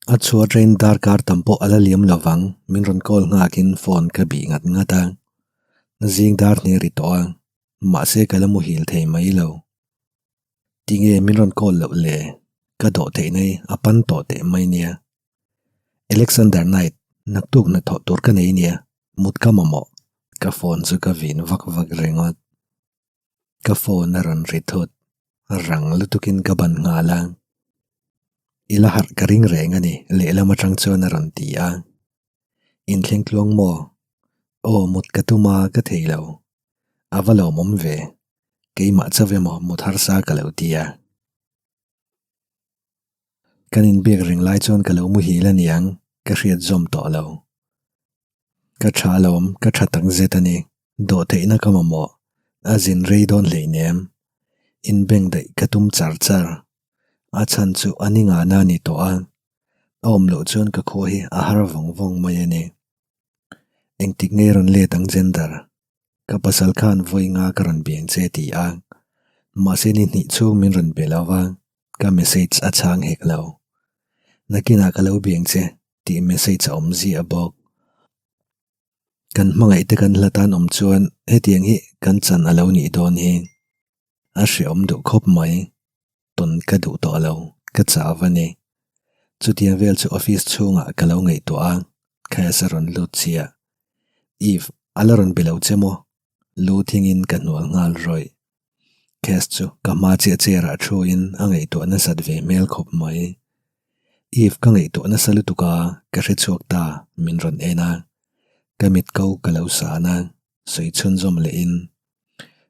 A chhuat rain darkar tam pawh a la liam lovang, min rawn call nghakin phone ka bih ngat ngat a. Zing dar hnih ri tawh a, mahse ka la muhil thei mai lo. Tinge min rawn call loh le? Ka dawh theih nai a pan tawh teh mai nia. Alexander Knight, naktuk hnathawh tur ka nei nia, mut ka mamawh. Ka phone chu ka vin vak vak ringawt. Ka phone a rawn ri thut, rang lutukin ka ban nghal a. I la harh ka ring reng a ni, lehlam atang chuan a rawn ti a. Inthleng tluang maw? Aw, mut ka tum a, ka thei lo. A va lawmawm ve. Keimah chauh emaw mut harsa ka lo ti a. Kan inbiak reng lai chuan ka lo muhil a niang, ka hriat zawm tawh lo. Ka tha alawm, ka tha tak zet a ni. Dawhtheihna ka mamawh, a zin rei dawn hleinem. Inbeng daih ka tum char char. A chhan chu a ni ngana a ni tawh a, a awm loh chuan ka khua hi a har vawng vawng mai a ni. Engtik nge rawn let ang Gender? Ka pasal khan vawi nga ka rawn biang che ti a, mahse ni hnih chhung min rawn be lo va, ka message a chhang hek lo. Nakinah ka lo biang che tih message a awm ziah bawk. Kan hmangaih te kan hlatan awm chuan hetiang hi kan chan a lo nih dawn hi. A hreawm duh khawp mai. Tawn ka duh tawh lo, ka chau a ni. Chutiang vel chu office chhungah ka lo ngaihtuah a, Cass a rawn lut chiah. Eve, a la rawn be lo che maw? Lu thingin ka hnual nghal rawih. Cass chu ka hma chiah chair ah thuin a ngaihtuah nasat ve hmel khawp mai. Eve ka ngaihtuah nasa lutuk a, ka hre chhuak ta, min rawn en a. Ka mit ko ka lo san a, sawi chhunzawm lehin.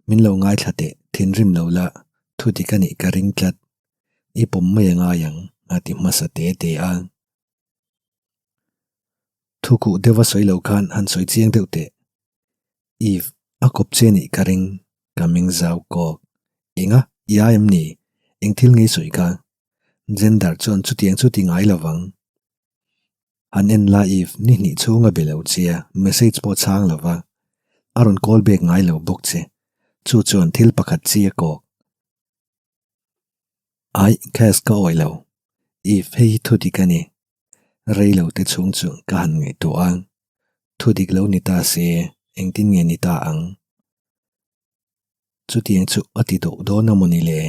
Min lo ngaithla teh, thinrim lo la, thu dik a nih ka ring tlat. I pawm mai a ngai ang, a ti hmasa te te a. Thu khuh deuha sawi lo khan han sawi chiang deuh teh. Eve, a kawp che nih ka ring, ka ming zau kawk. Enga, i ai em ni? Eng thil ngei sawi kha? Gender chuan chutiang chu ti ngai lo vang. An en la Eve ni hnih chhung a be lo che a, message pawh chhang lo va, a rawn call back ngai lo bawk che. Chu chuan thil pakhat chi a kawk. Aih, Cass ka awih lo. Eve hei hi thudik a ni. Rei lo te chhung chu ka han ngaihtuah a. Thudik lo ni ta se, engtin nge ni ta ang? Chutiang chu a ti duh dawn a maw ni le?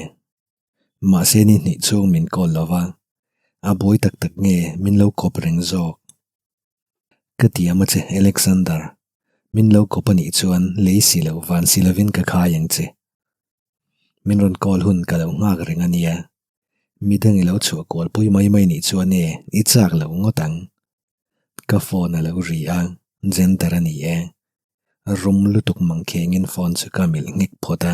Mahse ni hnih chhung min call lo va, a buai tak tak nge min lo kawp reng zawk? Ka ti am a che Alexander, min lo kawp a nih chuan lei si lo van si lovin ka khai ang che. Min rawn call hun ka lo nghak reng a nia, midang i lo chhuah kual pui mai mai nih chuan e i chak lo ngawt ang. Ka phone a lo ri a, gender a ni e. Rum lutuk mangkhengin phone chu ka milh nghek phawt a.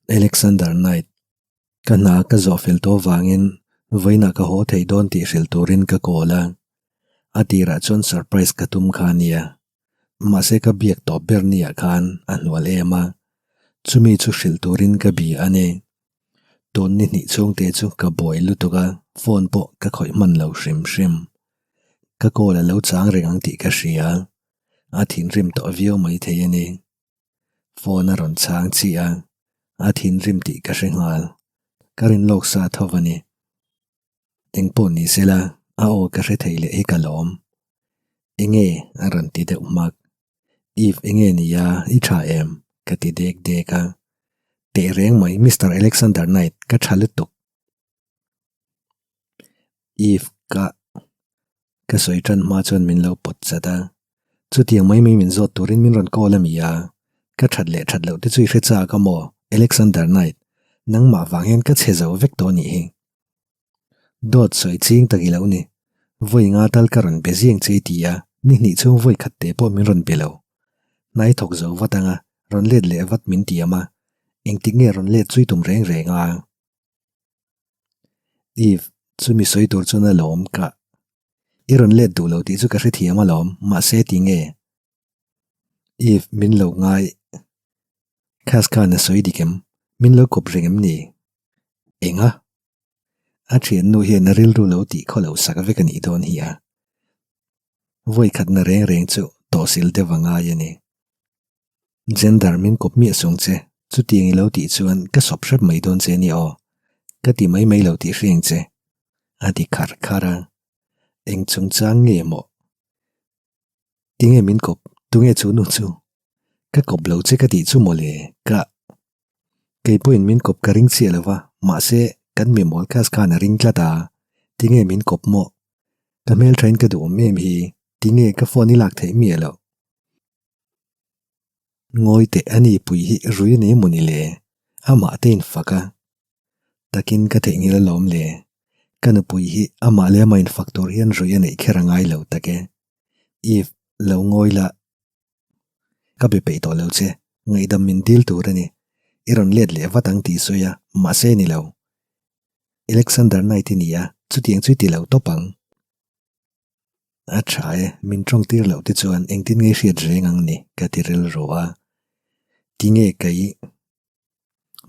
Alexander Knight, Ka hna ka zawh fel tawh vangin vawiinah ka haw thei dawn tih hrilh turin ka call a. A tirah chuan surprise ka tum kha a nia. Mahse ka biak tawp ber niah khan a hnual em a. Chumi chu hrilh turin ka bia a ni. Tun ni hnih chhungte chu ka buai lutuk a, phone pawh ka khawih hman lo hrim hrim. Ka call a lo chang reng ang tih ka hria. A thinrim tawh viau maithei a ni. Phone a rawn chhang chiah a, a thinrim tih ka hre nghal. Ka rin lawk sa tho a ni. Engpawh ni sela, a aw ka hre thei leh hi ka lawm. Enge a rawn ti deuh hmak. Eve enge nia i tha em? ka ti dek dek a. Teh reng mai Mister Alexander Knight ka tha lutuk. Eve ka ka sawi tan hma chuan min lo pawt chat a, chutiang mai mai min zawt turin min rawn call a mi a, ka that leh that loh te chu i hre chak a maw Alexander Knight, nangmah vang hian ka chhe zo vek tawh a nih hi. Dawt sawi ching tak i lo ni, vawi nga tal ka rawn be ziang che i ti a, ni hnih chhung vawi khat te pawh min rawn be lo. Hnai thawk zo vat anga rawn let leh vat min tiam a, engtik nge rawn let chui tum reng reng a? Eve, chumi sawi tur chuan a lawm ka. I rawn let duh lo tih chu ka hrethiam alawm, mahse ti nge? Eve, min lo ngai. Khas khan a sawi dik em? Min lo kawp reng em ni? Enga? A thiannu hian a rilru lo tih khaw lo sak vek a nih dawn hi a. Vawi khatna reng reng chu tawhsil deuh a ngai a ni. Gender min kawp miah sung che, chutiang i lo tih chuan ka sawp hrep mai dawn che a ni aw. Ka ti mai mai lo tih hriang che. A ti khar khar a. Eng chungchang nge maw? Tinge min kawp? Tunge chu nu chu? Ka kawp lo che ka tih chu mawle, ka. Kei pawhin min kawp ka ring chiah lo va, mahse kan mimawl class khan a ring tlat a, tinge min kawp maw? Ka hmelthain ka duh awm em hi, tinge ka phone i lak theih miah loh? Ngawi teh a ni pui hi rui a nei maw ni le? Amah te infak a. Takin ka theihnghilh alawm le. Ka nupui hi amah leh amah infak tur hian rui a neih kher a ngai lo tak e. Eve, lo ngawi la. Ka be peih tawh lo che, ngaihdam min dil tur a ni. I rawn let leh vat ang tih sawi a, mahse ni lo. Alexander Knight i ni a, chutiang chu i ti lo tawp ang. A tha e, min tawng tir loh te chuan engtin nge hriat reng ang ni ka ti rilru a. Tinge ka i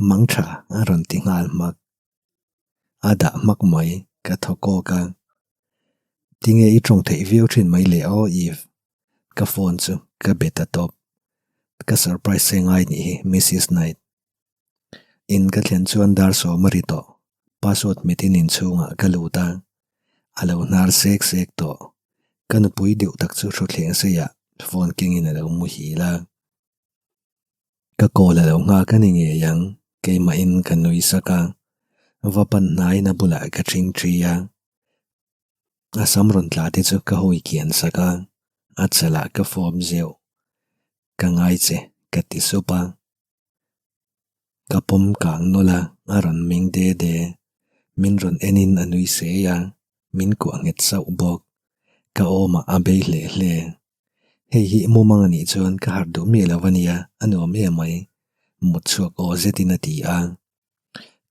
mang tha a rawn ti nghal hmak. A dah hmak mai, ka thaw kawk a. Tinge i tawng theih viau thin mai le aw Eve. Ka phone chu ka be ta tawp. Ka surprise che ngai nih hi Missus Knight. In ka thlen chuan dar sawm a ri tawh. Password hmetin inchhungah ka lut a. A lo hnar sek sek tawh. Ka nupui deuh tak chu hrawthleng seiah phone kengin a lo muhil a. Ka call a lo nghak a ni ngei ang, keimahin ka nui sak a. Va pan hnaiin a bulah ka ṭhing ṭhi a. A sam rawn tla te chu ka hawi kian sak a, a chalah ka fawp zeuh. Ka ngai che, ka ti sup a. Ka pawm kang nawlh a, a rawn meng de de. Min rawn enin a nui sei a, min kuah nghet sauh bawk. Ka awmah a bei hle hle. Hei hi mumang a nih chuan ka harh duh miah lo a nia, a nuam em mai. Mut chhuak aw zetin a ti a.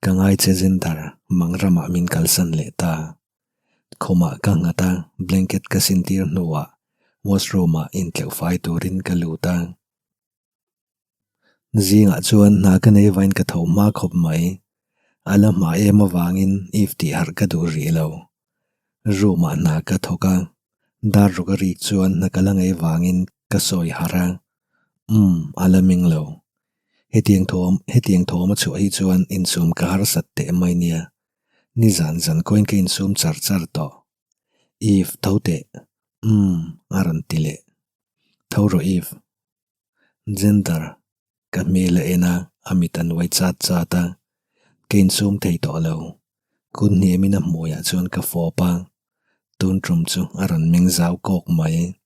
Ka ngai che Zendar, mang ramah min kalsan leh ta. Khumah ka nghat a, blanket ka sintir hnuah washroom-ah intleuh fai turin ka lut a. Zingah chuan hna ka nei vain ka tho hma khawp mai. A la hma em avangin Eve tih harh ka duh rih lo. Room ah hna ka thawk a, dar ruk a rik chuan hna ka la ngei vangin ka sawi harh a. Umm, a la ming lo. Hetiang thawm, hetiang thawm a chhuah hi chuan insum ka harsat teh mai nia. Nizan zan kawin ka insum char char tawh. Eve, tho teh. Umm, a rawn ti leh. Tho rawh Eve. Gender, Ka hmel a en a, a mit a nuai chat chat a. Ka insum thei tawh lo. Kut hniamin a hmuiah chuan ka fawp a. Tun tum chu a rawn meng zau kawk mai.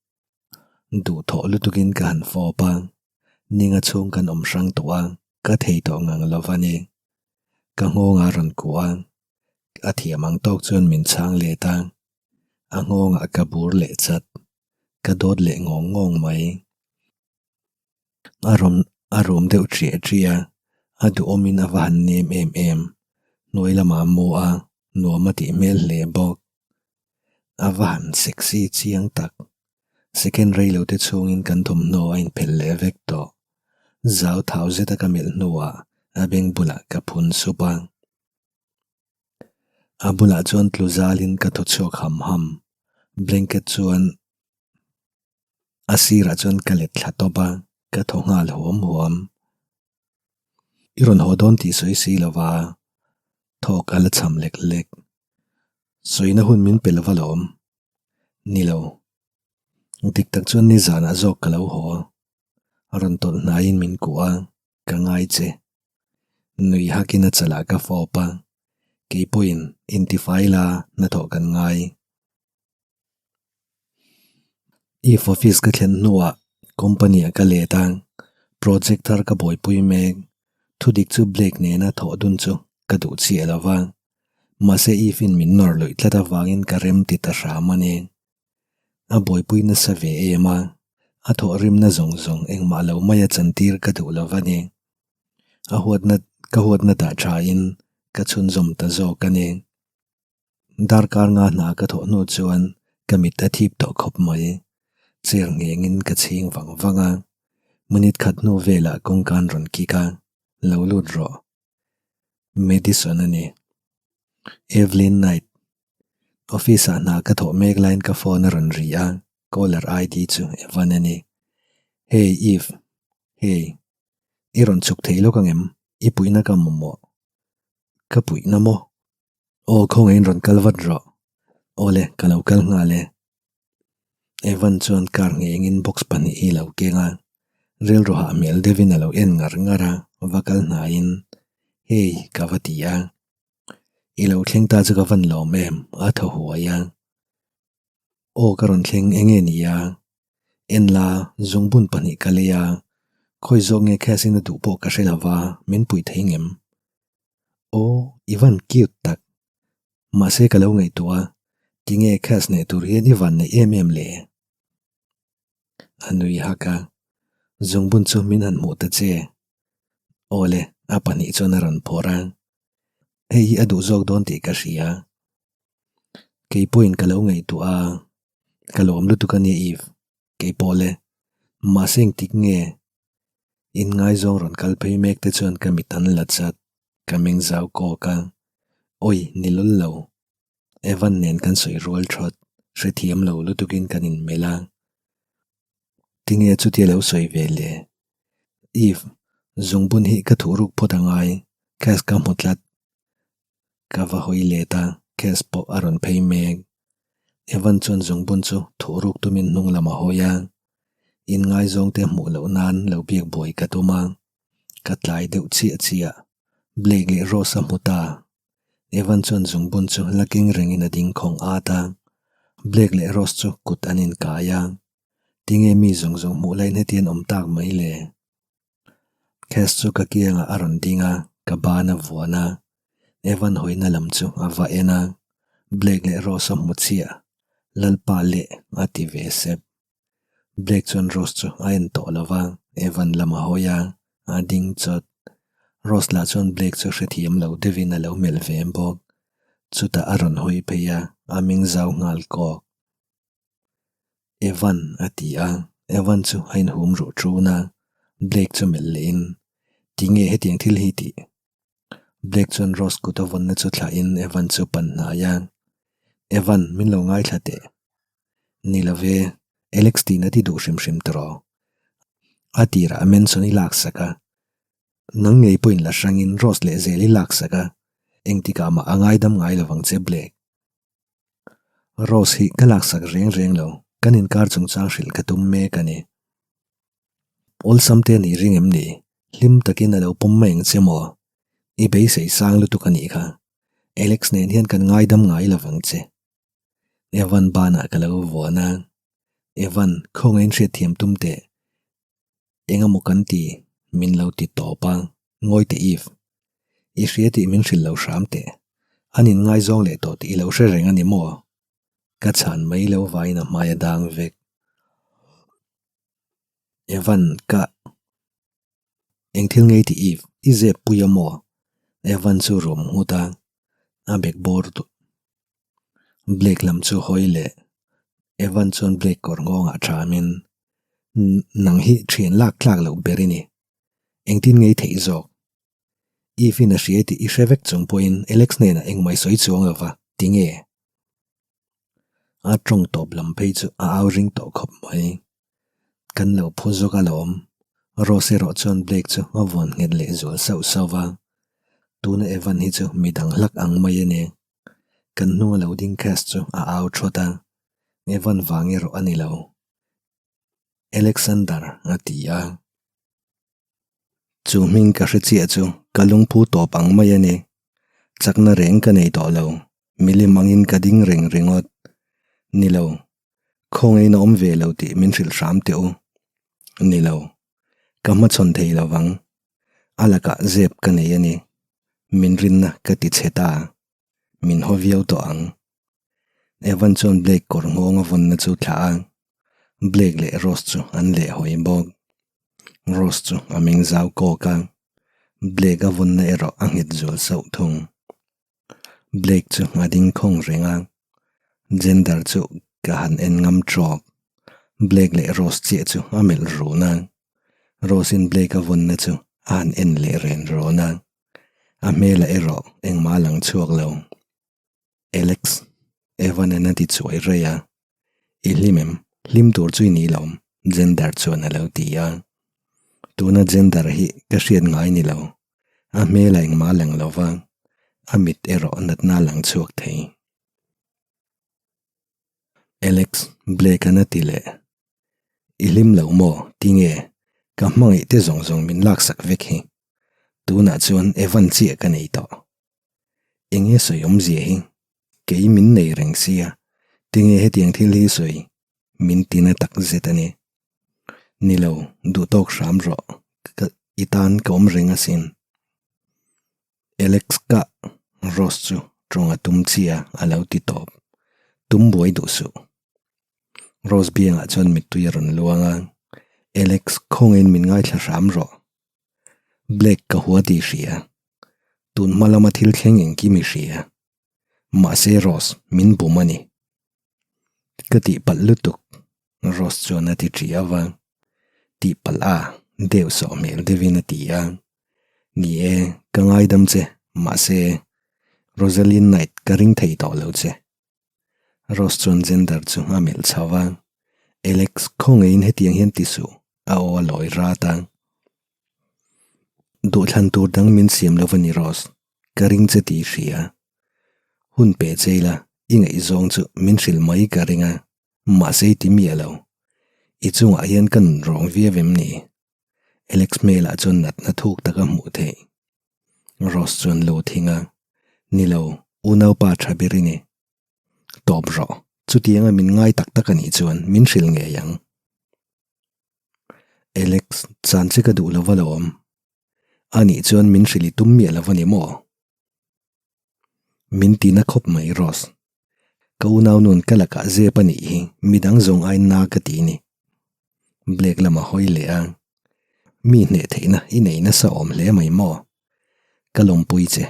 Duhthawh lutukin ka han fawp a. Ninga chhung kan awm hrang tawh a, ka thei tawh ngang lo va ni. Ka nghawngah a rawn kuah a. A thiam ang tawk chuan min chhang let a. A nghawngah ka bur leh chat. Ka dawt leh ngawng ngawng mai. A rawn a rum deuh ṭiah ṭiah a, a duhawmin a va han nem em em. Hnuai lamah a mu a, nuam a tih hmel hle bawk. A va han sexy chiang tak. Second rei lo te chhungin kan thawmhnaw a inphelh leh vek tawh. Zau thau zeta ka melh hnuah a beng bulah ka phun sup a. A bulah chuan tlu zalin ka thaw chhuak ham ham. Blanket chuan a sirah chuan ka let thla tawp a, ka thaw nghal huam huam. I rawn haw dawn tih sawi si lova, thawk a la cham lek lek. Sawina hun min pe lova lawm. Ni lo. Dik tak chuan nizanah zawk ka lo haw. A rawn tawlh hnaiin min kuah a. Ka ngai che. Nui hakin a chalah ka fawp a, kei pawhin intifai la hnathawh kan ngai. If office ka thlen hnuah company ah ka let a, project thar ka buaipui mek. Thudik chu Blake nena thawh dun chu ka duh chiah lo va, mahse If in min nawr luih tlat avangin ka rem ti ta hram a ni. A buaipui nasa ve em a, a thawhrimna zawng zawng engmah lo maia chantir ka duh lo va ni. A huatna ka huatna dah thain ka chhunzawm ta zawk a ni. Darkar nga hna ka thawh hnu chuan ka mit a thip tawh khawp mai. Chair nghengin ka chhing vang vang a, minute khat hnu velah kawngka an rawn kik a, lo lut rawh. Madison a ni. Evelyn Knight. Office-ah hna ka thawh mek laiin ka phone a rawn ri a, caller ID chu Evan a ni. Hey Eve. Hey. I rawn chhuk thei lawk ang em? I puihna ka mamawh. Ka puihna maw? Aw khawngaihin rawn kal vat rawh. Awle, ka lo kal nghal e. Evan chuan car nghengin box pahnih hi lo keng a, rilru hah hmel deuhin a lo en ngar ngar a, va kal hnaiin, Hey, ka va ti a. I lo thleng ta chu ka van lawm em, a thaw huai a. Aw ka rawn thleng eng nge ni a? En la, zungbun pahnih ka lei a, khawi zawk nge Cass in a duh pawh ka hre lo va, min pui thei ngem? Aw, i van cute tak. Mahse ka lo ngaihtuah a, tinge Cass neih tur hian i van neih em em le? A nui hak a, zungbun chu min han hmuh ta che. Aw le, a pahnih chuan a rawn phawrh a. Hei hi a duh zawk dawn tih ka hria. Kei pawhin ka lo ngaihtuah a, ka lawm lutuk a nia Eve, kei pawh le. Mahse engtik nge? Inngaizawng rawn kal phei mek te chuan ka mit an la chat, ka meng zau kawk a. Awi, ni lul lo. Evan nen kan sawi rual thawt, hrethiam lo lutukin kan inmelh a. Tinge chutia lo sawi ve le? Eve, zungbun hi ka thuhruk phawt angai, Cass ka hmu tlat. Ka va hawi let a, Cass pawh a rawn phei mek. Evan chuan zungbun chu thuhruk tumin hnung lam a hawi a. Inngaizawngte hmuh loh nan lo biak buai ka tum a. Ka tlai deuh chiah chiah. Blake leh Rose a hmu ta. Evan chuan zungbun chu la keng rengin a ding khawng at a. Blake leh Rose chu kut an inkai a. Tinge mi zawng zawng hmuh laiin hetiang awm tak mai le? Cass chu ka kiangah a rawn ding a, ka ban a vuan a. Evan hawina lam chu a va en a. Blake leh Rose a hmu chiah. Lalpa leh a ti ve sep. Blake chuan Rose chu a en tawh lo va, Evan lam a hawi a, a ding chawt. Rose lah chuan Blake chu hrethiam lo deuhin a lo melh ve bawk. Chutah a rawn hawi phei a, a meng zau nghal kawk. Evan a ti a, Evan chu a inhum ruh ṭun a, Blake chu melh lehin, Tinge hetiang thil hi tih? Blake chuan Rose kut a vawnna chu thlahin Evan chu pan hnai a, Evan, min lo ngaithla teh. Ni lo ve, Alex tihna ti duh hrim hrim tawh. A tirah Manson i laksak a, nang ngei pawhin la hrangin Rose leh zel i laksak a, engtikah mah a ngaidam ngai lovang che Blake. Rose hi ka laksak reng reng lo, kan inkar chungchang hrilh ka tum mek a ni. Awlsam te a nih ring em ni? Hlim takin a lo pawm mai ang che maw? I beisei sang lutuk a nih kha. Alex nen hian kan ngaidam ngai lovang che. Evan banah ka lo vuan a. Evan, khawngaihin hriatthiam tum teh. Engemaw kan ti, min lo ti tawp a, ngawi teh Eve. I hria tih min hrilh lo hram teh. An inngaizawng leh tawh tih i lo hre reng a ni maw? Ka chhan mai lo vaiin a hmai a dang vek. Evan, ka. Eng thil ngei tih Eve, i zep pui a maw? Evan chu rum nghut a, a bek bawr duh. Blake lam chu hawi leh. Evan chuan Blake kawr nghawngah thamin, Nang hi thian lak tlak loh ber i ni. Engtin ngei theih zawk? Eve-in a hria tih i hre vek chung pawhin Alex hnenah engmah i sawi chuang lo va, tinge? A tawng tawp lam phei chu a au ring tawh khawp mai. Kan lo phu zawk alawm. Rose erawh chuan Blake chu a vawn nghet leh zual sauh sauh va. Tuna Evan hi chu midang hlak ang mai a ni. Kan hnunga lo ding Cass chu a au thawt a, Evan vang erawh a ni lo. Alexander a ti a. Chu hming ka hre chiah chu ka lungphu tawp ang mai a ni. Chakna reng ka nei tawh lo, milim angin ka ding reng ringawt. Ni lo, khawngaihin a awm ve lo tih min hrilh hram teh u. Ni lo, ka hmachhawn thei lo vang. A lakah zep ka nei a ni. Min rinna ka ti chhe ta. Min haw viau tawh ang. Evan chuan Blake kawr nghawng a vawnna chu thlah a. Blake leh Rose chu an lehhawi bawk. Rose chu a meng zau kawk a. Blake a vawnna erawh a nghet zual sauh thung. Blake chu a ding khawng reng a. Gender chu ka han en ngam trawk. Blake leh Rose chiah chu a melh run a. Rose-in Blake a vawnna chu a han en leh ren rawn a. A hmelah erawh engmah a lang chhuak lo. Alex, Evan-a'n a ti chuai rei a. I hlim em? Hlim tur chu i ni lo, Gender chuan a lo ti a. Tuna Gender hi ka hriat ngai ni lo. A hmelah engmah a lang lo va. A mit erawh natna a lang chhuak thei. Alex, Blake-a'n a ti leh. I hlim lo maw? Tinge? Ka hmangaih te zawng zawng min laksak vek hi. Tunah chuan Evan chiah ka nei tawh. Enge sawi awmzia hi? Kei min nei reng sia, tinge hetiang thil hi sawi? Min tina tak zet a ni. Ni lo, duh tawk hram rawh. Ka i tan ka awm reng asin. Alex ka Rose chu tawng a tum chiah a lo ti tawp. Tum buai duh suh. Rose biangah chuan mittui a rawn luang a, Alex khawngaiin min ngaithla hram rawh. Blake ka hua tih hria. Tun hma lama thil thleng engkim i hria. Mahse Rose min bum a ni. Ka tihpalh lutuk, Rose chuan a ti ṭi ava. Tihpalh a, deuh sawh hmel deuhin a ti a. Ni e, ka ngaidam che, mahse Rosalind Knight ka ring thei tawh lo che. Rose chuan Xander chu a melh chho a, Alex, khawngaihin hetiang hian ti suh, a aw a lawi rat a. Duhthlan tur dang min siam lo va ni Rose, ka ring che tih i hria. Hun pe che ila, i ngaihzawng chu min hrilh mai ka ring a, mahse i ti miah lo. I chungah hian ka nun rawng viau em ni? Alex hmelah chuan natna thuk tak a hmuh theih. Rose chuan lo thing a, Ni lo, unaupa tha ber i ni. Tawp rawh, chutianga min ngai tak tak a nih chuan min hrilh ngei ang. Alex, chan che ka duh lo va lo awm. A nih chuan min hrilh i tum miah lo va ni maw? Min ti na khawp mai Rose. Ka unau nun ka lakah zep a nih hi midang zawng aiin na ka ti ni. Blake lam a hawi leh a. Mi hneh theihna i nei nasa awm hle mai maw? Ka lawmpui che.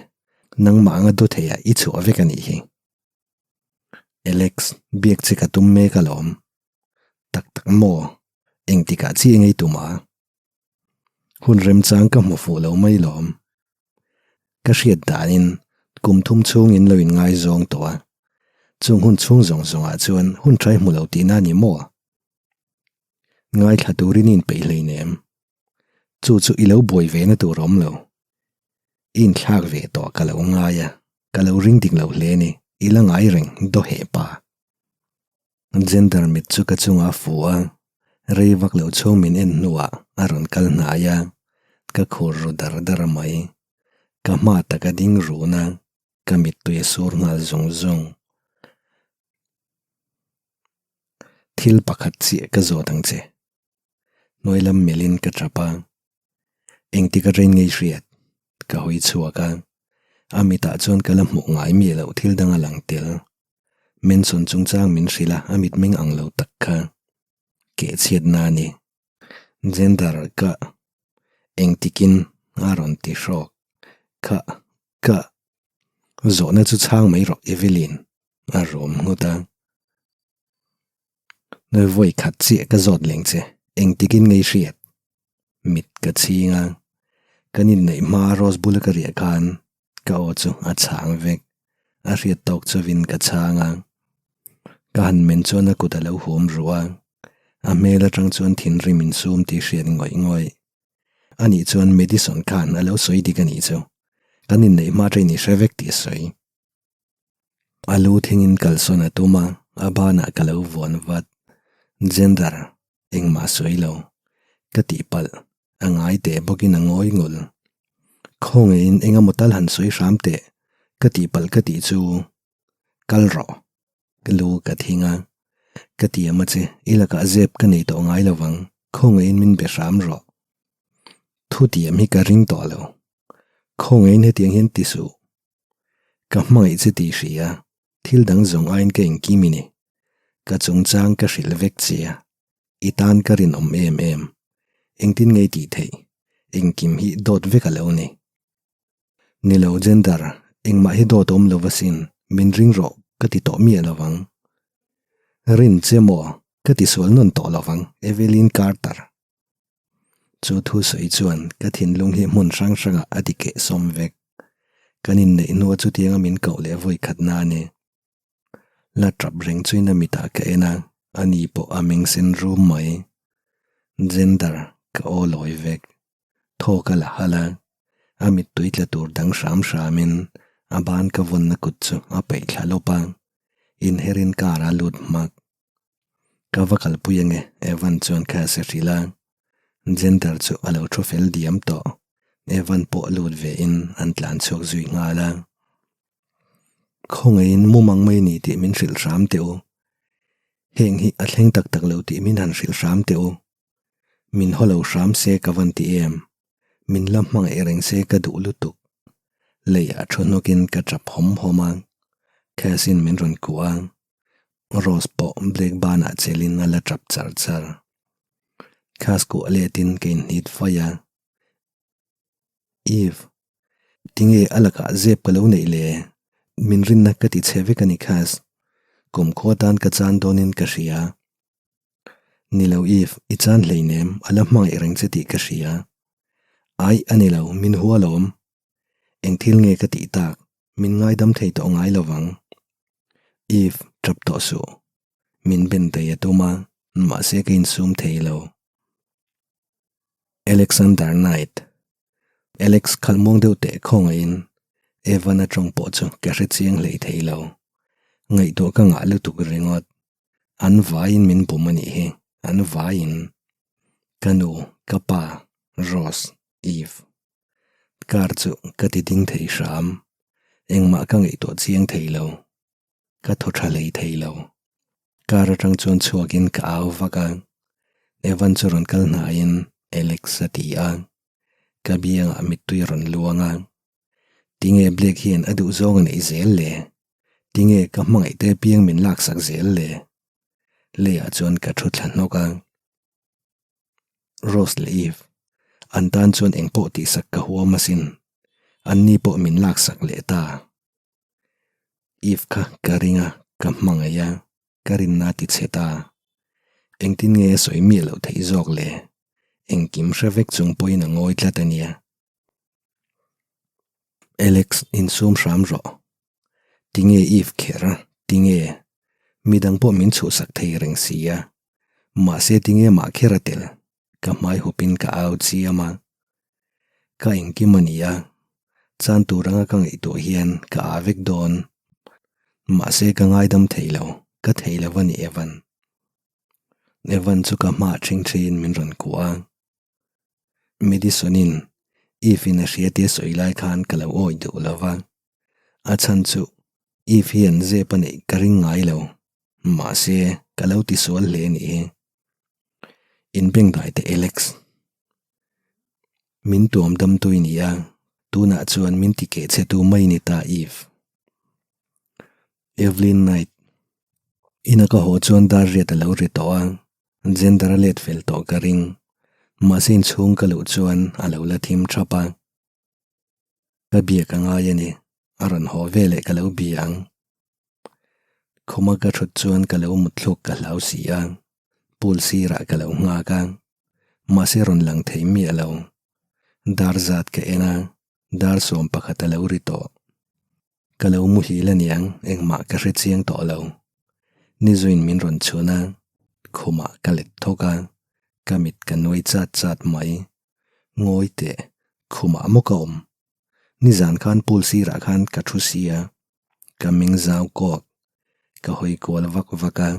Nangmah anga daw theiah i chhuah vek a nih hi. Alex, biak che ka tum mek alawm. Tak tak maw? Engtikah chiah ngei tum a? Hun remchang ka hmu fuh lo mai lawm. Ka hriat danin kum thum chhungin lo inngaizawng tawh a, chung hun chhung zawng zawngah chuan hun tha i hmu lo tihna a ni maw? Ngaithla turin i inpeih hleinem. Chu chu i lo buai ve na tur awm lo. I inthlak ve tawh ka lo ngai a, ka lo ring dik lo hle ni, i la ngai reng daw heh pa. Gender mit chu ka chungah a fu a, rei vak lo chhung min en hnuah a rawn kal hnai a, ka khur ru dar dar mai. Ka hma taka ding run a, ka mittui a sur nghal zung zung. Thil pakhat chiah ka zawt ang che. Hnuai lam melhin ka tap a, engtik a rain ngei hriat? Ka hawi chhuak a, a mitah chuan ka la hmuh ngai miah loh thil dang a lang tel. Manson chungchang min hrilh a, a mitmeng ang lo tak kha. Kehchhiatna a ni. Gender ka engtikin a rawn ti hrawk. Ka, ka. Zawhna chu chhang mai rawh Evelyn, a rawm nghut a. Vawi khat chiah ka zawt leng che, engtikin ngei hriat? Mit ka chhing a, kan inneih hma Rose bula ka riah khan ka aw chu a chhang vek, a hriat tawk chauhin ka chhang a. Ka han men chuan a kut a lo huam ruh a, a hmel atang chuan thinrim insum tih hriat ngawih ngawih. Anih chuan Madison khan a lo sawi dik anih chu, kan inneih hma train i hre vek tih a sawi. A lu thingin kalsawn a tum a, a banah ka lo vuan vat. Gender, engmah sawi lo. Ka tihpalh, a ngai teh bawkin a ngawi ngul. Khawngaihin eng emaw tal han sawi hram teh, ka tihpalh ka tih chu. Kal rawh. Ka lu ka thing a. Ka tiam a che, i lakah zep ka nei tawh ngai lo vang, khawngaihin min be hram rawh. Thu tiam hi ka ring tawh lo. Khawngaihin hetiang hian ti suh. Ka hmangaih che tih hria, thil dang zawng aiin ka engkim i ni. Ka chungchang ka hrilh vek che a, i tan ka rinawm em em. Engtin ngei tih theih, engkim hi dawt vek a lo ni. Ni lo Gender, engmah hi dawt awm lo asin, min ring rawh ka ti tawh miah lo vang. Rin che maw, ka ti sual nawn tawh lo vang, Evelyn Carter. Chu thu sawi chuan ka thinlung hi hmun hrang hrangah a ti keh sawm vek. Kan inneih hnua chutianga min koh leh vawi khatna a ni. La tap reng chuin a mitah ka en a, ani pawh a meng sen rum mai. Gender, ka aw lawi vek. Thaw ka la halh a, a mittui tla tur dang hram hramin A ban ka vawnna kut chu a peih thla lawp a, inherin car a lut hmak. Ka va kalpui ange, Evan chuan kha se hrilh a. Gender chu a lo thu fel diam tawh. Evan pawh lut ve in an tlan chhuak zui nghal a. Khawngaihin mumang mai ni tih min hrilh hram teh u. Heng hi a thleng tak tak lo tih min han hrilh hram teh u. Min haw lo hram se ka van ti em. Min la hmangaih reng se ka duh lutuk. Leiah thu hnawkin ka tap hawm hawm a. Cass-in min rawn kuah a. Rose pawh Blake banah chelin a la tap char char. Cass kuah letin ka inhnit fai a. Eve, tinge a lakah zep ka lo neih le? Min rinna ka ti chhe vek a ni Cass. Kumkhua tan ka chan dawnin ka hria. Ni lo Eve, i chan hleinem, a la hmangaih reng che tih ka hria. Aih, a ni lo, min hua lawm. Eng thil nge ka tih tak, min ngaidam thei tawh ngai lo vang. Eve, tap tawh suh. Min ben daih a tum a, mahse ka insum thei lo. Alexander Knight. Alex khalh muang deuh teh khawngaihin Evan-a tawng pawh chu ka hre chiang hlei thei lo. Ngaihtuah ka ngah lutuk ringawt. An vaiin min bum a nih hi, an vaiin. Ka nu, ka pa, Rose, Eve. Car chu ka ti ding thei hram. Engmah ka ngaihtuah chiang thei lo. Ka thaw tha hlei thei lo. Car atang chuan chhuakin ka au vak a. Evan chu rawn kal hnaiin Alex a ti a. Ka biangah mittui a rawn luang a. Tinge Blake hian a duhzawng a neih zel le? Tinge ka hmangaih te piang min laksak zel le? Leiah chuan ka thu thla hnawk a. Rose leh Eve, an tan chuan engpawh tihsak ka huam asin. Anni pawh min laksak leh ta. Eve kha ka ring a, ka hmangaih a, ka rinna a ti chhe ta. Engtin nge a sawi miah loh theih zawk le? Engkim hre vek chung pawhin a ngawi tlat a nia. Alex, insum hram rawh. Tinge Eve kher? Tinge? Midang pawh min chhuhsak thei reng si a. Mahse tinge mah kher a tel? Ka hmai hupin ka au chiam a. Ka engkim a ni a. Chan tur anga ka ngaihtuah hian ka aa vek dawn. Mahse ka ngaidam thei lo, ka thei lo a ni Evan. Evan chu ka hmaah ṭhingṭhiin min rawn kuah a. Madison-in Eve-in a hria tia sawi lai khan ka lo awih duh lo va. A chhan chu Eve hian zep a neih ka ring ngai lo. Mahse, ka lo tisual hle a nih hi. Inbengdai teh Alex. Min tuam damtu i ni a, tunah chuan min ti keh chhe tu mai ni ta Eve. Evelyn Knight. Ina ka haw chuan dar riat a lo ri tawh a. Gender a let fel tawh ka ring. Mahse inchhung ka luh chuan a lo la thim thap a. Ka biak a ngai a ni. A rawn haw ve leh ka lo bia ang. Khuma ka thut chuan ka lo mutthluk ka hlau si a. Pool sirah ka lo nghak a. Mahse rawn lang thei miah lo. Dar zat ka en a, dar 11 a lo ri tawh. Ka lo muhil aniang engmah ka hre chiang tawh lo. Nizuin min rawn chhun a, khumah ka let thawk a, ka mit ka nuai chat chat mai. Ngawi teh, khumah maw ka awm? Nizan khan pool sirah khan ka thu si a, ka meng zau kawk. Ka hawi kual vak vak a,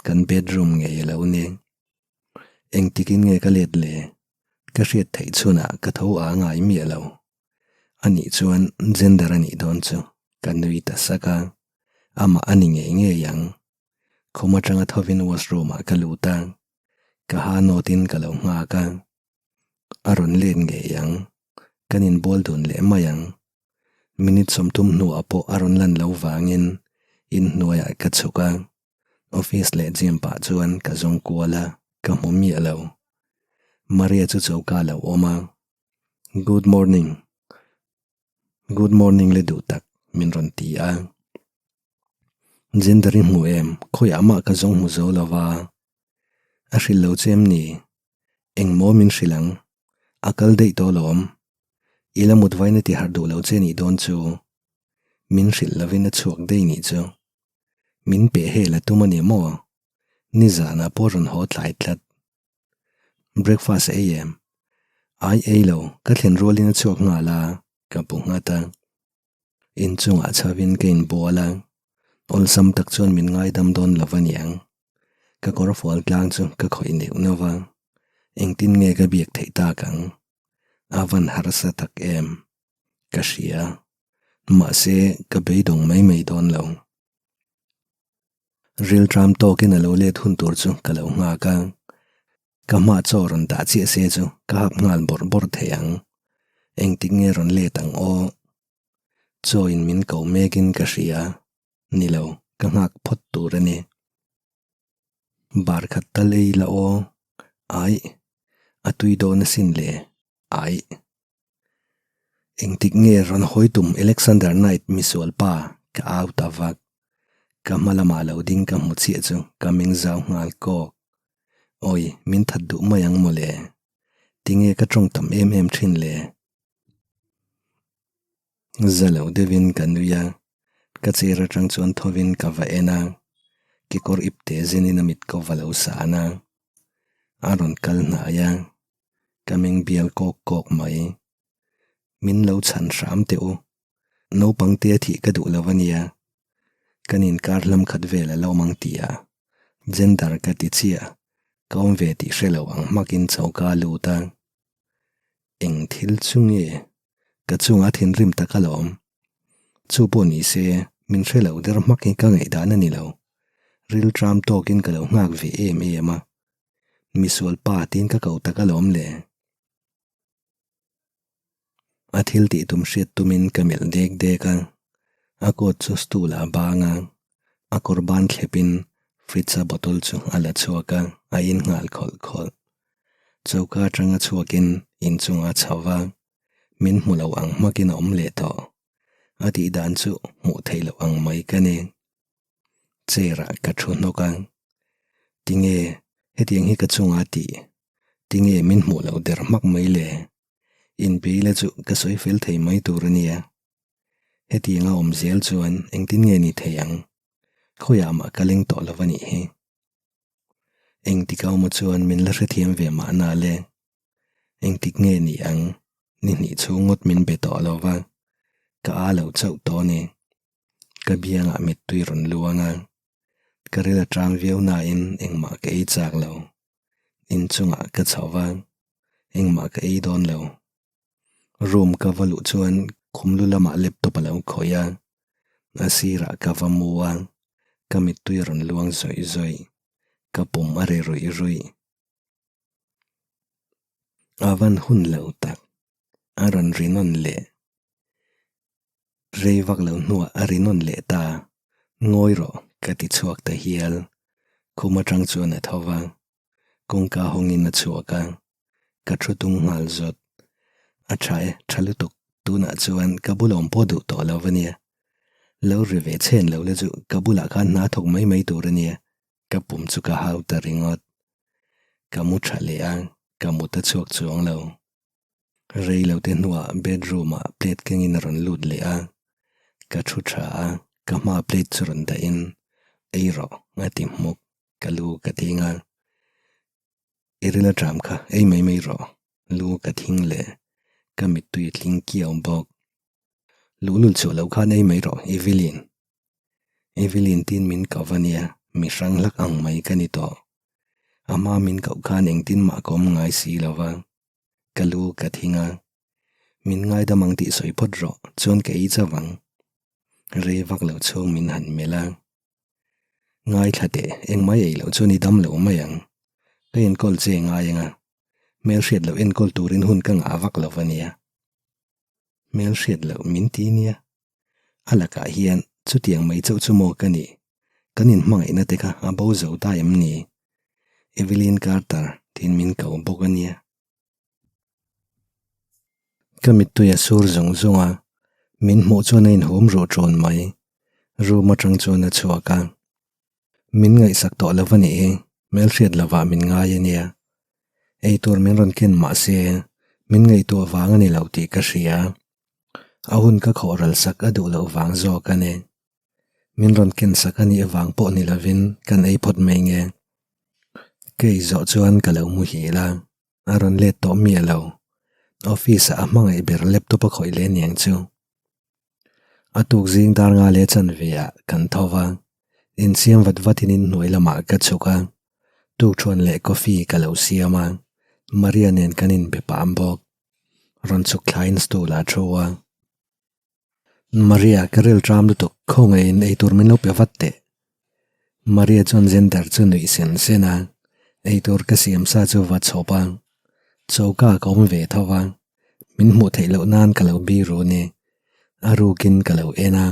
kan bedroom ngei a lo ni. Engtikin nge ka let le? Ka hriat theih chhunah ka tho a ngai miah lo. Anih chuan gender a nih dawn chu ka nui ta sak a, amah a ni ngei ngei ang. Khum atanga thovin washroom ah ka lut a, ka ha nawtin ka lo nghak a. A rawn let ngei ang, kan inbual dun leh mai ang. Minute 30 hnuah pawh a rawn lan lo vangin inhnuaiah ka chhuk a, office leh gym pah chuan ka zawng kual a, ka hmu miah lo. Maria chu choka a lo awm a. Good morning. Good morning le duh tak min rawn ti a. Gender i hmu em? Khawiah mah ka zawng hmu zo lo va. A hrilh lo che em ni? Eng maw min hrilh ang? A kal daih tawh alawm. I la mut vaina ti harh duh lo che nih dawn chu. Min hrilh lovin a chhuak daih nih chu. Min peh hel a tum a ni maw? Nizanah pawh rawn haw tlai tlat. Breakfast ei em? Ai ei lo, ka thlen rualin a chhuak nghal a, ka bu nghat a. Inchungah chhovin ka inbual a, awlsam tak chuan min ngaidam dawn lo aniang. Ka kawrfual tlang chu ka khawih neuh neuh va, engtin nge ka biak theih tak ang? A van harsa tak em? Ka hria. Mahse, ka beidawng mai mai dawn lo. Rilṭam tawkin a lo let hun tur chu ka lo nghak a. Ka hma chaw rawn dah chiah se chu ka hap nghal bawrh bawrh thei ang. Engtik nge rawn let ang aw? Chaw in min ko mekin ka hria. Ni lo, ka nghak phawt tur a ni. Bar khat tal ei la aw. Aih, a tui dawn asin le. Aih. Engtik nge rawn hawi tum Alexander Knight misual pa ka au ta vak. Ka hma lamah lo ding ka hmu chiah chu ka meng zau nghal kawk. Awi, min that duh mai ang mawle. Tinge ka tawng tam em em thin le? Za lo deuhin ka nui a, ka chair atang chuan thovin ka va en a, kekawr ipte zinin a mit ko va lo san a. A rawn kal hnai a. Ka meng bial kawk kawk mai. Min lo chhan hram teh u. Naupang te thih ka duh lo a nia. Kan inkar hlam khat vel a lo mang ti a. Gender ka ti chiah. Ka awm ve tih hre lo ang hmakin choka a lut a. Eng thil chu nge? Ka chungah thinrim tak alawm. Chu pawh ni se, min hre lo der hmak hi ka ngaihdan a ni lo. Rilṭam tawkin ka lo nghak ve em em a. Misual pa tiin ka ko tak alawm le. A thil tih tum hriat tumin ka melh dek dek a, a coat chu stool ah a bang a, a kawr ban thlepin fridge a bottle chu a la chhuak a, a in nghal khawlh khawlh. Choka atanga chhuakin inchungah a chho va, min hmu lo ang hmakin a awm leh tawh. A tih dan chu hmuh theih loh ang mai ka ni. Chair ah ka thu hnawk a, tinge hetiang hi ka chungah tih? Tinge min hmuh loh der hmak mai le? Inbeila chu ka sawi fel thei mai tur a nia. Hetiang a awm zel chuan engtin nge ni thei ang? Khawiah mah ka leng tawh lo a nih hi. Engtik awma chuan min la hrethiam ve mahna le? Engtik nge ni ang? Ni hnih chhung ngawt min be tawh lo va, ka a lo chauh tawh a ni. Ka biangah mittui rawn luang a, ka ril a tang viau nain engmah ka ei chak lo. Inchungah ka chho va, engmah ka ei dawn lo. Room ka va luh chuan khum lu lamah laptop a lo khawih a, a sirah ka va mu a, ka mittui a rawn luang zawih zawih, ka pum a ri ruih ruih. A van hun lo tak, a rawn ri nawn leh. Rei vak lo hnuah a ri nawn leh ta, Ngawi rawh, ka ti chhuak ta hial. Khum atang chuan a tho va, kawngka hawngin a chhuak a, ka thu tung nghal zawt. A tha e, tha lutuk, tunah chuan ka bulawm pawh duh tawh lo a nia. Lo ri ve chhen lo la chu ka bulah khan hna thawk mai mai tur a nia, ka pum chu ka hau ta ringawt. Ka mu tha leh a, ka mut a chhuak chuang lo. Rei lo te hnuah bedroom ah plate kengin a rawn lut leh a, ka thu tha a, ka hma plate chu rawn dahin ei rawh a ti hmuk, ka lu ka thing a, i ril a ṭam kha ei mai mai rawh, lu ka thing leh ka mittui tling kiau bawk. Luhlul chhuah loh khan ei mai rawh Evelyn. Evelyn tin min ko va nia, mi hrang hlak ang mai ka ni tawh. A hma min koh khan engtin mah ka awm ngai si lo va. Ka lu ka thing a, min ngaidam ang tih sawi phawt rawh chuan ka ei chauh ang. Rei vak lo chhung min han melh a. Ngaithla teh, engmai ei loh chuan i dam lo mai ang. Ka enkawl che ngai ang a, hmelhriat loh enkawl turin hun ka ngah vak lo va nia. Hmelhriat loh min ti nia. A lakah hian chutiang mai chauh chu maw ka nih? Kan inhmangaihna te kha a bo zo ta em ni? Evelyn Carter tiin min ko bawk a nia. Ka mittui a sur zung zung a, min hmuh chuan a inhum ruh ṭawn mai. Room aṭang chuan a chhuak a. Min ngaihsak tawh lo a nih hi, hmelhriat lovah min ngai a nia. Eitur min rawn ken mah se, min ngaihtuah vang a ni lo tih ka hria. A hun ka khawh ral sak a duh loh vang zawk a ni. Min rawn ken sak a nih avang pawh ni lovin kan ei phawt mai nge. Ka ei zawh chuan ka lo muhil a, a rawn let tawh miah lo. Office ah a hmangaih ber laptop a khawih leh aniang chu. A tuk zing dar nga leh chanve ah kan tho va, insiam vat vatin inhnuai lamah ka chhuk a, tukṭhuan leh coffee ka lo siam a, Maria nen kan inbe pah bawk. Rawn chhuk thlaiin stool ah a thu a. Maria, ka ril ṭam lutuk, khawngaihin eitur min lo pe vat teh. Maria chuan Zender chu nuih sen sen a, eitur ka siam sa chu va chhawp a, choka ka awm ve tho va, min hmuh theih loh nan ka lo biru ni, a rukin ka lo en a.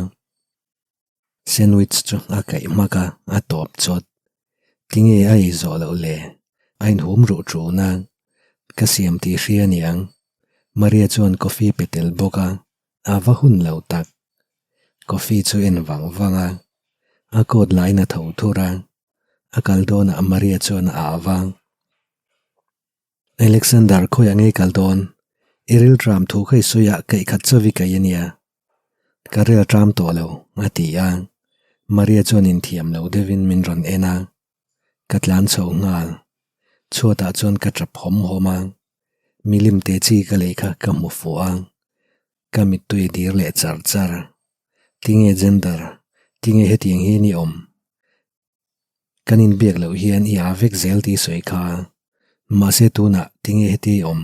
Sandwich chu a kaih hmak a, a tawp chawt. Tinge a ei zawh loh le? A inhum ruh ṭun a, ka siam tih hria aniang. Maria chuan coffee pe tel bawk a, a va hun lo tak. Coffee chu en vang vang a, a coat lain a tho thur a, a kal dawnah Maria chuan a ah vang. Alexander khawiah ngei kal dawn? I rilṭam thu kha i sawi a, kaih khat chawi kaih a nia. Ka ril ṭam tawh lo, a ti a. Maria chuan inthiam lo deuhin min rawn en a. Ka tlan chho nghal. Chhuatah chuan ka ṭap hawm hawm a. Milim te chi ka lei kha ka hmu fuh a. Ka mittui a dir leh char char. Tinge gender? Tinge hetiang hi ni awm? Kan inbiak loh hian i aa vek zel tih sawi kha. Mahse tunah tinge heti i awm?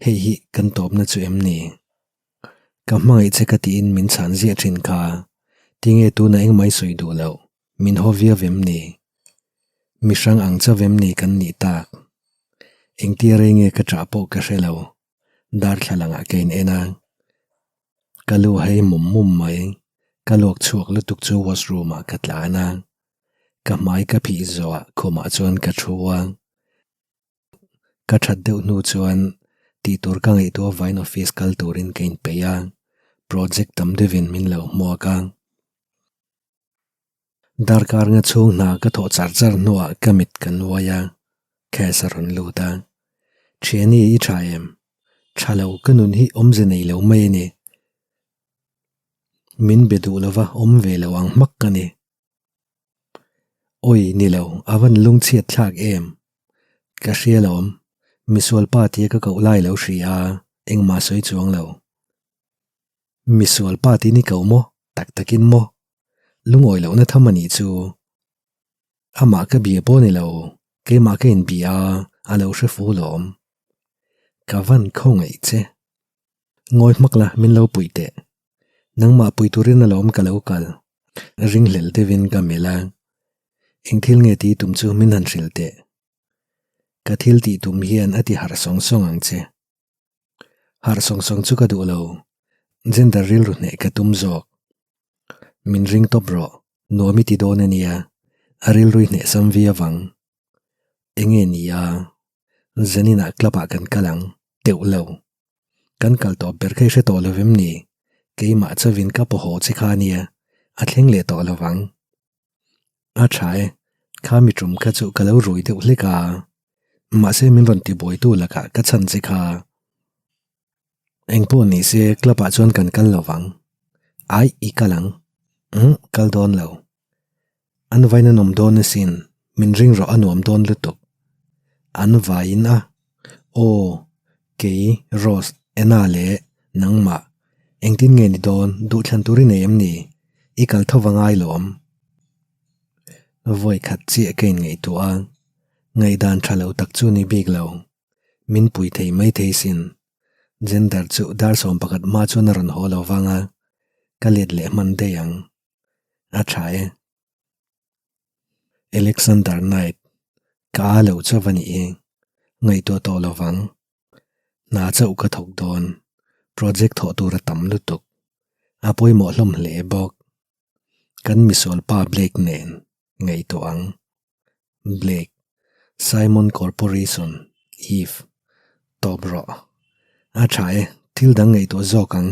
Hei hi kan tawpna chu em ni? Ka hmangaih che ka tiin min chhan ziah thin kha. Tinge tunah engmah i sawi duh loh? Min haw viau em ni? Mi hrang ang chauh em ni kan nih tak? Engtia rei nge ka ṭah pawh ka hre lo. Darthlalangah ka in en a, ka lu hei mum mum mai, ka luak chhuak lutuk chu washroom ah ka tlan a, ka hmai ka phih zawhah khumah chuan ka thu a, ka that deuh hnu chuan tih tur ka ngaihtuah vain office kal turin ka inpeih a, project tam deuhin min lo hmuak a. Darkar nga chhung hna ka thawh char char hnuah ka mit ka nuai a, Cash a rawn lut a. Thiani i tha em? Tha lo, ka nun hi awmze nei lo mai a ni. Min be duh lova awm ve lo ang hmak ka ni. Awi ni lo, a van lungchhiat thlak em? Ka hria lawm, misual pa tia ka koh lai lo hria a, engmah sawi chuang lo. Misual pa tin i ko maw? Tak takin maw? Lungawi lohna tham a nih chu. Amah ka bia pawh ni lo, keimah ka inbia a, a lo hre fu lawm. Ka van khawngaih che. Ngawi hmak la, min lo puih teh. Nangmah pui turin alawm ka lo kal. Ringhlel deuhin ka melh a. Eng thil nge tih tum chu min han hrilh teh. Ka thil tih tum hian a ti harh sawng sawng ang che. Harh sawng sawng chu ka duh lo, gender rilru hneh ka tum zawk. Min ring tawp rawh, nuam i ti dawn a nia, a rilru i hneh sam viau ang. Enge ni a, zaninah club ah kan kal ang, teuh lo. Kan kal tawp ber kha i hre tawh lo vem ni, keimah chauhin ka paw haw che kha a nia, a thleng leh tawh lo vang. A tha e, kha mi tum kha chu ka lo rui deuh hlek a, mahse min rawn tibuaitu lakah ka chhan che kha. Engpawh ni se club ah chuan kan kal lo vang. Aih i kal ang. Umm kal dawn lo. An vain an awm dawn asin, min ring rawh a nuam dawn lutuk. An vaiin a, aw, kei, Rose, Anna leh nangmah, engtin nge ni dawn, duhthlan tur i nei em ni? I kal tho va ngai lawm. Vawi khat chiah ka inngaihtuah a, ngaihdan tha lo tak chu ni bik lo. Min pui thei mai thei sin. Gender chu dar 11 hma chuan a rawn haw lo vang a, ka let leh hman daih ang. A tha e. Alexander Knight, Ka a lo chauh a nih hi. Ngaihtuah tawh lo vang. Hna chauh ka thawk dawn. Project thawh tur a tam lutuk. A pawimawh hlawm hle bawk. Kan misual pa Blake nen ngaihtuah ang. Blake, Simon Corporation, Eve, tawp rawh. A tha e, thil dang ngaihtuah zawk ang.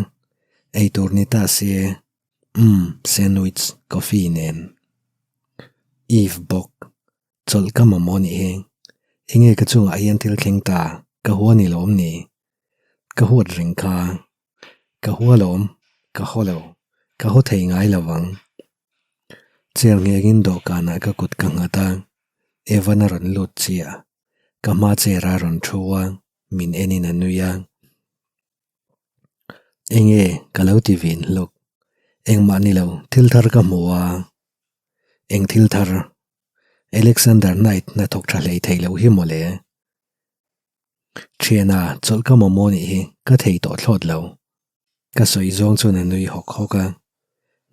Eitur ni ta se, umm, sandwich, coffee nen. Eve bawk, Chawlh ka mamawh nih hi. Enge ka chungah hian thil thleng ta, ka hua ni lawm ni? Ka huat reng kha. Ka hua lawm, ka haw lo, ka haw thei ngai lo vang. Chair nghengin dawhkanah ka kut ka nghat a, Evan a rawn lut chiah. Ka hma chair a rawn thu a, min enin a nui a. Enge ka lo ti vin hluk. Engmah ni lo, thil thar ka hmu a. Eng thil thar? Alexander Knight hnathawk tha hlei thei lo hi mawle. Thiana, chawlh ka mamawh nih hi ka thei tawh thlawt lo. Ka sawi zawng chuan a nui hawk hawk a.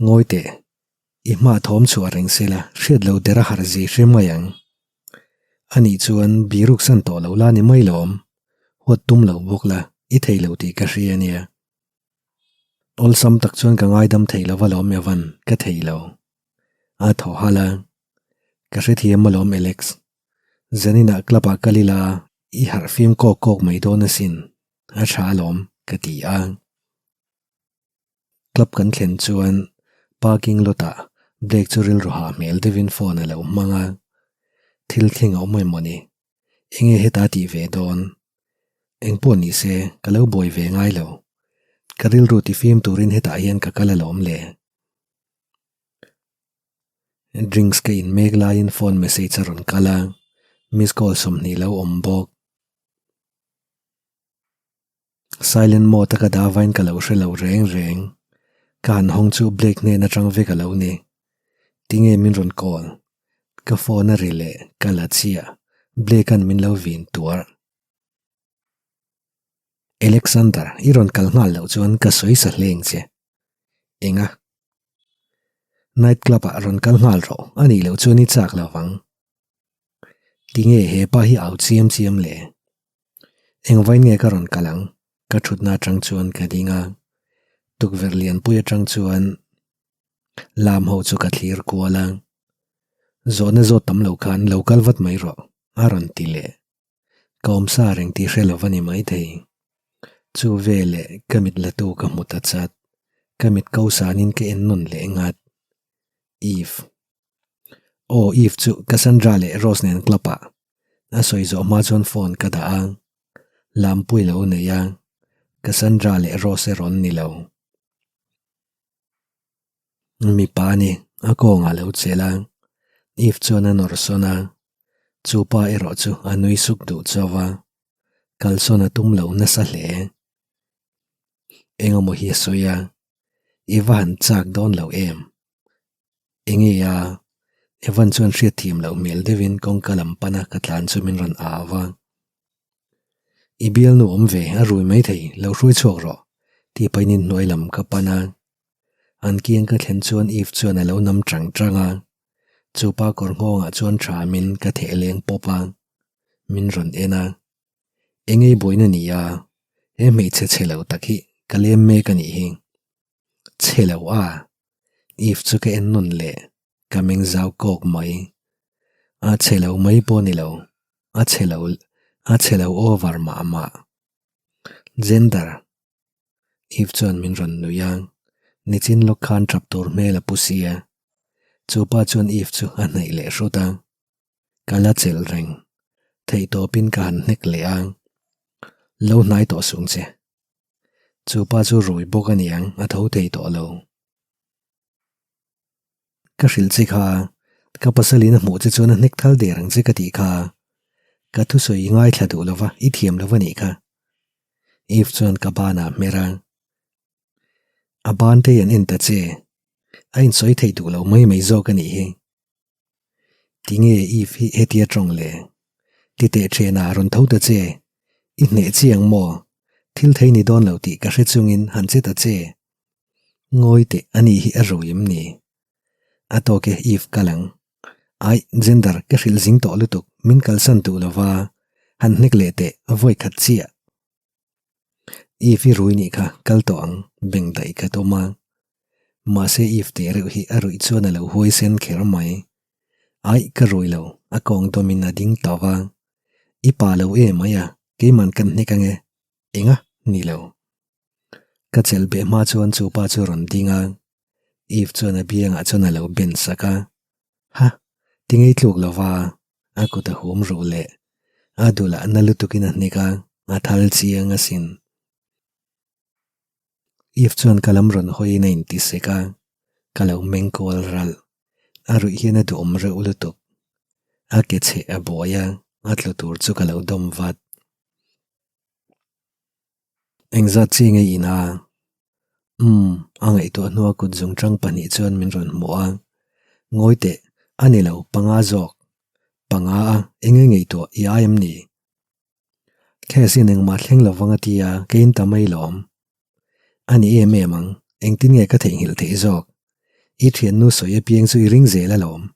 Ngawi teh, i hma thawm chhuah reng sela hriat lo der a harh zi hre mai ang. Anih chuan biruk san tawh lo la ni mai lawm. Huat tum lo bawk la, i thei lo tih ka hria ania. Awlsam tak chuan ka ngaidam thei lo va lawm Evan, ka thei lo. A thaw halh a, Ka hrethiam alawm Alex. Zaninah club ah kal ila i harh fim kawk kawk mai dawn asin, a tha alawm, ka ti a. Club kan thlen chuan parking lot ah Blake chu rilru hah hmel deuhin phone a lo hmang a, thil thleng a awm emaw ni? Enge heta tih ve dawn? Engpawh ni se, ka lo buai ve ngai lo. Ka rilru ti fim turin hetah hian ka kal alawm le. Drinks ka in mek laiin phone message a rawn kal a, miss call 20 lo awm bawk. Silent mode a ka dah vain ka lo hre lo reng reng. Ka han hawng chu Blake hnen atang vek a lo ni. Tinge min rawn call? Ka phone a ri leh ka la chiah. Blake an min lo vin tuar. Alexander, i rawn kal nghal loh chuan ka sawi sa hleng che. Enga? Night club ah rawn kal nghal rawh, a nih loh chuan i chak lo vang. Tinge he pa hi au chiam chiam le? Engvain nge ka rawn kal ang? Ka thutna atang chuan ka ding a, tukverh lianpui atang chuan lam ho chu ka thlir kual a. Zawhna zawt tam lo khan lo kal vat mai rawh, a rawn ti leh. Ka awmsa reng tih hre lo va ni maithei. Chu veleh ka mit la tu ka hmu ta chat. Ka mit ko sanin ka en nawn leh ngat. Eve. Aw Eve chu Cassandra leh Rose nen club ah a sawi zawh hma chuan phone ka dah a, Lampui lo nei a, Cassandra leh Rose erawh an ni lo. Mipa a ni, a kawngah lo chelh a, Eve chuan a nawr sawn a, chu pa erawh chu a nui suk duh chauh a, kalsawn a tum lo nasa hle. Engemaw hi a sawi a, I va han chak dawn lo em? Enge a? Evan chuan hriatthiam loh hmel deuhin kawngka lam pana ka tlan chu min rawn au a. I bialnu awm ve, a rui maithei, lo hruai chhuak rawh, tih pahin inhnuai lam ka pan a. An kiang ka thlen chuan Eve chuan a lo nam tang tang a. Chupa kawr nghawngah chuan thamin ka theh leng pawp a. Min rawn en a. Engei buaina ni a, he hmeichhe chhe lo tak hi ka lem mek a nih hi. Chhe lo a, Eve chu ka en nawn leh, ka meng zau kawk mai. A chhe lo mai pawh ni lo, a chhe lo, a chhe lo over mah mah. Gender. Eve chuan min rawn nuih a, nichin lawk khan tap tur hmel a pu sia. Chu pa chuan Eve chu a hnaih leh hrut a. Ka la chelh reng. Theihtawpin ka han hnek leh a. Lo hnai tawh sung che. Chu pa chu rui bawk a niang a tho thei tawh lo. Ka hrilh che kha, ka pasalin a hmuh che chuan a hnek thal der ang che ka tih kha. Ka thusawi i ngaithla duh lova, i thiam lo a nih kha. Eve chuan ka banah hmer a. A ban te hian en ta che. A insawi thei duh lo mai mai zawk a nih hi. Tinge Eve hi hetia tawng le? Ti teh thianah rawn tho ta che. I hneh chiang maw? Thil thei ni dawn lo tih ka hre chungin han che ta che. Ngawi teh a nih hi a rui em ni? A tawk e Eve kal ang. Aih, gender ka hrilh zing tawh lutuk, min kalsan duh lova, han hnek leh teh vawi khat chiah. Eve i rui nih kha kal tawh ang, beng daih ka tum a. Mahse Eve teh reuh hi a ruih chuan a lo huai sen kher mai. Aih ka rui lo, a kawng dawmin a ding tawh a. I pa lo e mai a, keiman kan hnek ange. Enga? Ni lo. Ka chelh beh hma chuan chu pa chu rawn ding a. Eve chuan a biangah chuan a lo ben sak a. Ha! Tingei tluk lova a kut a hum ruh leh a dulah na lutukin a hnek a, a thal chiang asin. Eve chuan ka lam rawn hawiin a inti sek a, ka lo meng kual ralh. A ruih hian a duhawm reuh lutuk. A ke chheh a buai a, a tlu tur chu ka lo dawm vat. Engzat chi nge in a? Umm, a ngaihtuah hnua kut zungchang pahnih chuan min rawn hmuh a. Ngawi teh, a ni lo, panga zawk. Panga a, eng nge ngaihtuah i ai em ni? Case in engmah thleng lo vang a ti a, ka in ta mai lawm. A ni em em ang, engtin nge ka theihnghilh theih zawk? I thiannu sawi apiang chu i ring zel alawm.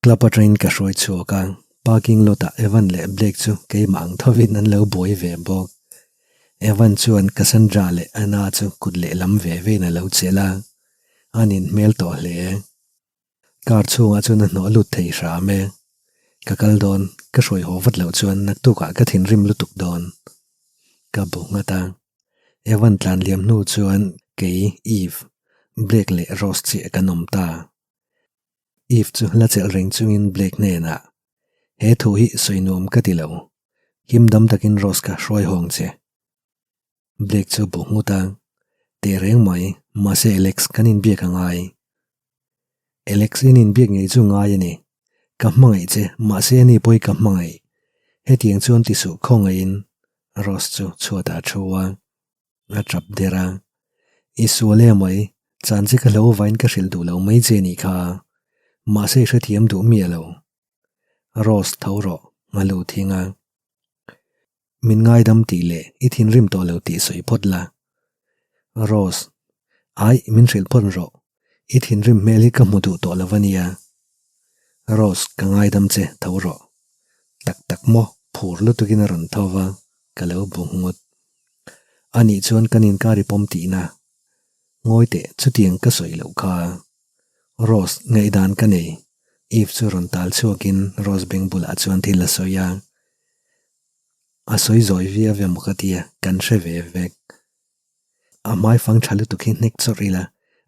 Club atangin ka hruai chhuak a, parking lot ah Evan leh Blake chu keimah ang thovin an lo buai ve bawk. Evan chuan Cassandra leh Anna chu kut lehlam ve vein a lo chelh a, an inhmel tawh hle. Car chhungah chuan a hnawh lut thei hram e. Ka kal dawn, ka hruai haw vat loh chuan naktukah ka thinrim lutuk dawn. Ka bu nghat a. Evan tlan liam hnu chuan kei, Eve, Blake leh Rose chiah kan awm ta. Eve chu la chelh reng chungin Blake hnenah, He thu hi sawi nuam ka ti lo. Him dam takin Rose ka hruai hawng che. Blake chu bu nghut a, Teh reng mai, mahse Alex kan inbiak a ngai. Alex in inbiak ngei chu ngai a ni. Ka hmangaih che, mahse ani pawhi ka hmangaih. Hetiang chuan ti suh khawngaihin Rose chu chhuatah a thu a. A tap der a, I sual em mai, chan che ka hlo vain ka hrilh duh lo mai che nih kha, mahse i hrethiam duh miah lo. Rose tho rawh, a lu thing a. Min ngaidam tih leh i thinrim tawh lo tih sawi phawt la. Rose, Aih, min hrilh phawt rawh, i thinrim hmel hi ka hmu duh tawh lo a nia. Rose, ka ngaidam che, tho rawh. Tak tak maw, phur lutukin a rawn tho va, ka lo bu nghut. A nih chuan kan inkar i pawm tihna. Ngawi teh, chutiang ka sawi loh kha. Rose, ngaihdan ka nei. Eve chu rawn tal chhuakin Rose beng bulah chuan thil a sawi a. A sawi zawi viau emaw ka tia, kan hre ve vek. A hmai fang tha lutuk hi hnek chawrh ila,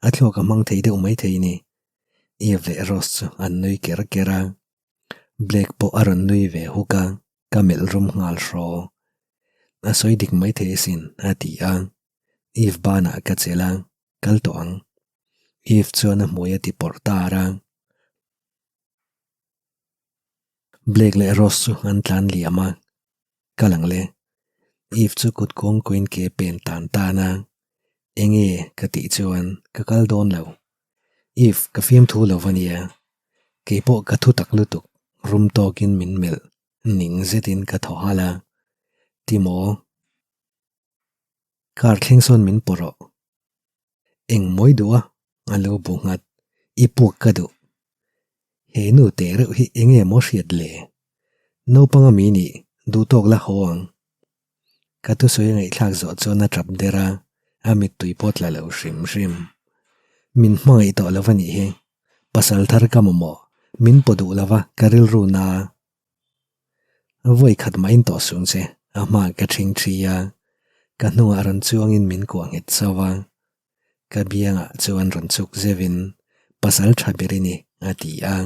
a thluak a hmang thei deuh maithei ni. Eve leh Rose chu an nui ker ker a. Blake pawh a rawn nui ve huk a, ka melh rum nghal hraw. A sawi dik maithei asin, a ti a. Eve banah ka chelh a, kal tawh ang. Eve chuan a hmui a ti pawrh tar a. Blake leh Rose chu an tlan liam a, Kal ang le. Eve chu kut kuangkuin ke pen tan tan a, Enge ka tih chuan ka kal dawn lo. Eve ka fiamthu lo va nia. Keipawh ka thu tak lutuk rum tawkin min melh ning zetin ka thaw halh a. Ti maw? Car thleng sawn min pawh rawh. Eng mawi duh a, a lo bu nghat. I puak ka duh. He nu teh reuh hi eng nge maw hriat le? Naupang a mi nih, duh tawk la haw ang. Ka thusawi a ngaihthlak zawh chuan a tap der a, a mittui pawh tla lo hrim hrim. Min hmangaih tawh lo a nih hi. Pasal thar ka mamawh, min paw duh lo va, ka rilru na. Vawi khat mah in tawh sung che, a hma ka ṭhing ṭhi a, ka hnungah rawn chuangin min kuah nghet chauh a. Ka biangah chuan rawn chuk zeuhin, Pasal ṭha ber i ni, a ti a.